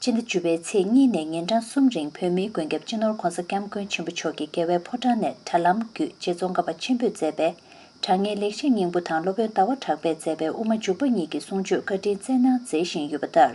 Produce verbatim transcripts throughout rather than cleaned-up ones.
སྤྱི་ཟླ་བཅུ་པའི་ཚེས་གཉིས་ནས་ཉིན་གྲངས་གསུམ་རིང་བོད་མིའི་མགོན་སྐྱབས་སྤྱི་ནོར་༧གོང་ས་༧སྐྱབས་མགོན་ཆེན་པོ་མཆོག་གི་རྒྱལ་བའི་ཕོ་བྲང་ནས་དྲ་ལམ་བརྒྱུད་རྗེ་ཙོང་ཁ་པ་ཆེན་པོས་མཛད་པའི་དྲ་བརྙན་ལེགས་བཤད་སྙིང་པོ་དང་སློབ་དཔོན་ཟླ་བ་གྲགས་པས་མཛད་པའི་དབུ་མ་འཇུག་པ་གཉིས་ཀྱི་གསུང་ཆོས་བཀའ་དྲིན་སྩལ་གནང་མཛད་བཞིན་ཡོད་པ་ལྟར།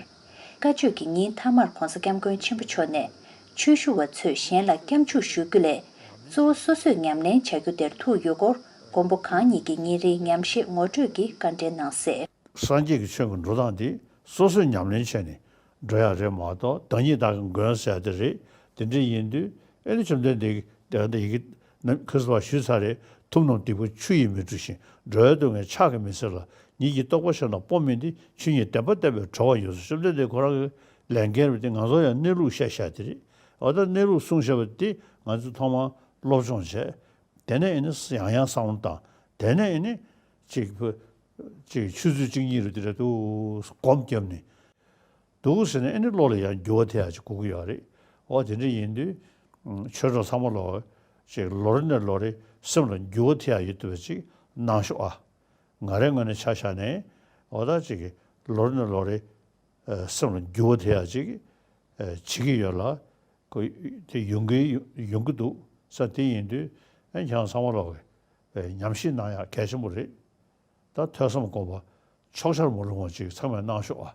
བཀའ་ཆོས་ཀྱི་ཉིན་མཐའ་མར་༧གོང་ས་༧སྐྱབས་མགོན་ཆེན་པོ་མཆོག་ནས་ཆོས་ཞུ་བ་ཚོས་གཞན་ལ་སྐྱབས་འཇུག་ཞུ་རྒྱུ་ལས་གཙོ་བོ་སོ་སོས་ཉམས་ལེན་བྱ་རྒྱུ་དེར་ཐུག་ཡོད་སྐོར་མགོན་པོ་གང་ཉིད་ཀྱིས་ཉིན་རེའི་ཉམས་བཞེས་ངོ་སྤྲོད་ཀྱིས་བཀའ་འདྲི་གནང་གསལ། སངས་རྒྱས་ཀྱི་ཆོས་ཀྱི་འགྲོ་སྟངས་འདི་སོ་སོས་ཉམས་ལེན་བྱས་ནས་འགྲོ་ཡག་རེད་མ་གཏོགས། བདག་ཉིད་བདག་གི་མགོན་ཟེར་ཡག་དེ་རེད། དེ་འདྲ་ཡིན་དུས་ཨེ་ནི་བཅོམ་ལྡན་འདས་ཀྱིས་དེ་ཡི་གེ་ཁ་སང་ཞུས་ཚར་རེད། ཐུབ་རྣམས་སྡིག་པ་ཆུ་ཡིས་མི་འཁྲུ་ཞིང་། འགྲོ་བའི་སྡུག་བསྔལ་ཕྱག་གིས་མི་སེལ་ལ། ཉིད་ཀྱི་རྟོགས་པ་གཞན་དང་སྤོ་མིན་ཏེ། ཆོས་ཉིད་བདེན་པ་བསྟན་པས་གྲོལ་བ་ཡོངས་སུ། བཅོམ་ལྡན་འདས་ཁོ་རང་གི་ལས་འགན་རེད་དེ། ང་ཚོ་ཡང་གནས་ལུགས་བཤད་བཤད་དེ་རེད། འོ་ད་གནས་ལུགས་གསུངས་བཞག་པ་དེ་ང་ཚོས་ཐོག་མར་སློབ་སྦྱོང་བྱས། དེ་ནས་ཨེ་ནི་ཡང་ཡང་བསམ་བློ་བཏང་། དེ་ནས་ཨེ་ནི་ཅིག་ཅིག་ཆུ་ཚོད་གཅིག་གཉིས་རེ་དེ་འདྲ་འདུག་སྒོམ་བརྒྱབ་ནས་འདུག་ཟེར་ནས་ཨེ་ནི་བློ་ལ་ཡང་འགྱུར་བ་ཐེབས་ཡག་ཅིག་དགོས་ཀྱི་ཡོད་རེད། འོ་དེ་འདྲ་ཡིན་དུས་ཆོས་གྲོགས་ཚང་མ་ལོ་ཅིག་ལོ་རེ་ནས་ལོ་རེ་སེམས་ལ་འགྱུར་བ་ཐེབས་ཡག་ཡོད་བསྡད་པ་ཅིག་གནང་ཤོག་ཨ། ང་རའི་ངོས་ནས་ཆ་བཞག་ནས་འོ་ད་ཅིག་ལོ་རེ་ནས་ལོ་རེ་སེམས་ལ་འགྱུར་བ་ཐེབས་ཡག་ཅིག་བྱེད་ཀྱི་ཡོད་ལ། ཁོ་དེ་ཡོང་གི་ཡོང་གི་འདུག་ས། དེ་ཡིན་དུས་ཨེ་ཁྱེད་རང་ཚང་མ་ལོག་གི་ཉམས་ཞིབ་གནང་ཡག་གལ་ཆེན་པོ་རེད། ད་ཐོས་བསམ་སྒོམ་པ་ཕྱོགས་ཆར་མ་ལྷུང་བ་ཅིག་ཚང་མས་གནང་ཤོག་ཨ།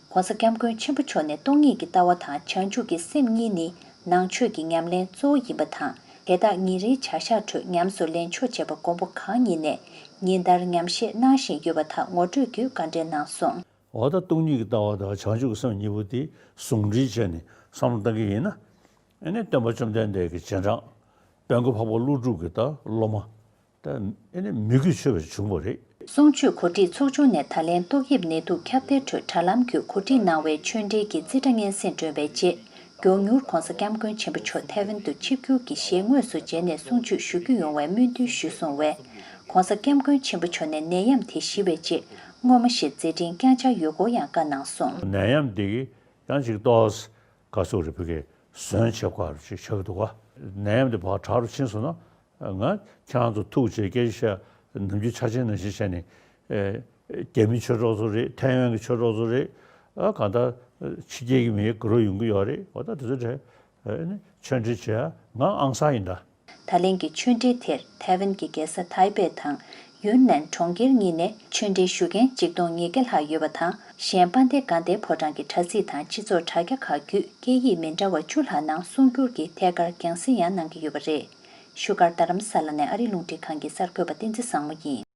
ྋགོང་ས་ྋསྐྱབས་མགོན་ཆེན་པོ་མཆོག་ནས་སྟོང་ཉིད་ཀྱི་ལྟ་བ་དང་བྱང་ཆུབ་ཀྱི་སེམས་གཉིས་ནི་ནང་ཆོས་ཀྱི་ཉམས་ལེན་གཙོ་བོ་ཡིན་པ་དང་། དེ་དག་ཉིན་རེའི་བྱ་གཞག་ཁྲོད་ཉམས་སུ་ལེན་ཆོག་ཅེས་པ་མགོན་པོ་གང་ཉིད་ནས་ཉིན་ལྟར་ཉམས་བཞེས་གནང་བཞིན་ཡོད་པ་དག་ངོ་སྤྲོད་བརྒྱུད་བཀའ་འདྲི་གནང་སོང་། འོ་ད་སྟོང་ཉིད་ཀྱི་ལྟ་བ་དང་བྱང་ཆུབ་ཀྱི་སེམས་གཉིས་པོ་དེ་ཟུང་འབྲེལ་བྱས་ནས་བསམ་བློ་བཏང་གི་ཡིན་ན། ཨེ་ནི་སྟོན་པ་བཅོམ་ལྡན་འདས་ཀྱི་རྗེས་འབྲང་དཔལ་མགོན་འཕགས་པ་ཀླུ་སྒྲུབ་ཀྱི་ད་སློབ་མ་ད་ཨེ་ནི་མོས་གུས་ཆེ་བ་བྱུང་བ་རེད། གསུང་ཆོས་གོ་སྒྲིག་ཚོགས་ཆུང་ནས་ད་ལན་ཏོག་དབྱིབས་ནད་དུག་ཁྱབ་གདལ་ཁྲོད་དྲ་ལམ་བརྒྱུད་གོ་སྒྲིག་གནང་བའི་ཆོས་འབྲེལ་གྱི་རྩིས་ཁྲ་སྙན་སེང་བསྒྲོན་པའི་རྗེས། མགྱོགས་མྱུར་༧གོང་ས་༧སྐྱབས་མགོན་ཆེན་པོ་མཆོག་ཐའེ་ཝན་དུ་ཆིབས་བསྒྱུར་གྱིས་ཞལ་དངོས་སུ་མཇལ་ནས་གསུང་ཆོས་ཞུ་རྒྱུ་ཡོང་བའི་སྨོན་འདུན་ཞུས་སོང་བས། ྋགོང་ས་ྋསྐྱབས་མགོན་ཆེན་པོ་མཆོག་ནས་ནད་ཡམས་དེ་ཞི་བའི་རྗེས་སྔོན་མ་བཞིན་མཛད་འཕྲིན་བསྐྱངས་འཆར་ཡོད་སྐོར་ཡང་བཀའ་གནང་སོང་། ནད་ཡམས་འདི་གིས་ཡང་ཅིག་ཏོག་ཙམ་ག་ཚོད་རེད་བོད་སྐད་ཟོན་བྱེད་དགོས་ཅིག་ཆགས་ཀྱི་འདུག་ག་ནད་ཡམས་འདི་ཕར་དྲག་རུ་ཕྱིན་སོང་ན། ང་ཁྱེད་རང་ཚོ་ཐུགས་རྗེ་སྐད་ཆ་བཤད་ནམ་རྒྱུན་འཆར་ཅན་ནང་བཞིན་བྱས་ནས། རྒྱ་མི་ཆོས་གྲོགས་ཚོ་རེད། ཐའེ་ཝན་གྱི་ཆོས་གྲོགས་ཚོ་རེད། ཨ་གང་ལྟར་ཕྱི་རྒྱལ་གྱི་མི་དགའ་རབ་ཡོང་གི་ཡོད་རེད། འོ་ད་དེ་ཚོ་གྲས་ཨ་ནི་ཆོས་འབྲེལ་བྱེད་ཡ་ང་ཨང་གསར་ཡིན་ད། ད་ལན་གྱི་ཆོས་འབྲེལ་དེར་ཐའེ་ཝན་གྱི་རྒྱལ་ས་ཐའེ་པེ་དང་ཡུན་ནན་གྲོང་ཁྱེར་གཉིས་ནས་ཆོས་འབྲེལ་ཞུ་མཁན་ཆིག་སྟོང་ཉིས་བརྒྱ་ལྷག་ཡོད་པ་དང་། གཞན་དཔལ་ལྡན་དགའ་ལྡན་ཕོ་བྲང་གི་དྲ་ཚིགས་དང་སྤྱི་ཚོགས་དྲ་རྒྱ་ཁག་བརྒྱུད་སྐད་ཡིག་མི་འདྲ་བ་བཅུ་ལྷག་ནང་གསུང་སྒྱུར་གྱིས་ཐད་ཀར་རྒྱང་སྲིང་ཡང་གནང་གི་ཡོད་པ་རེད། བཞུགས་སྒར་རྡ་རམ་ས་ལ་ནས་ཨ་རིའི་རླུང་འཕྲིན་ཁང་གི་གསར་འགོད་པ་བསྟན་འཛིན་བཟང་མོ་ཡིན།